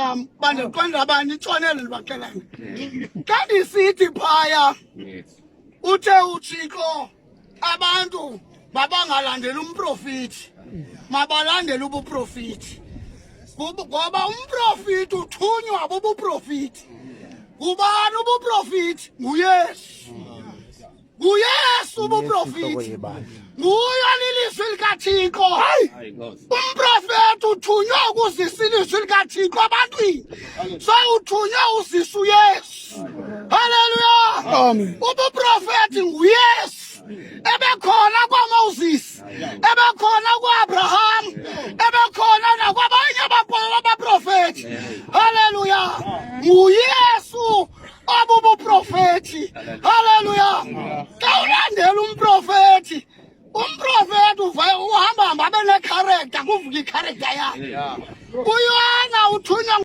lam bandiqonda bani itshonele ndibaxelele. Xa ndisithi phaya uthe uThixo abantu mabangalandeli umprofiti mabalandele ubuprofiti ngoba umprofiti uthunywa bubuprofiti. Ngubani ubuprofiti? NguYesu. NguYesu ubuprofiti. Nguye lilizwi likaThixo. Umprofeti uthunywe ukuzisa ilizwi likaThixo ebantwini. So uthunywe uzisa uYesu. Haleluya. Amen. Ubuprofeti nguYesu. Ebekhona kwaMoses, ebekhona kwaAbraham, ebekhona nakwabanye abaprofeti. Haleluya. Nguye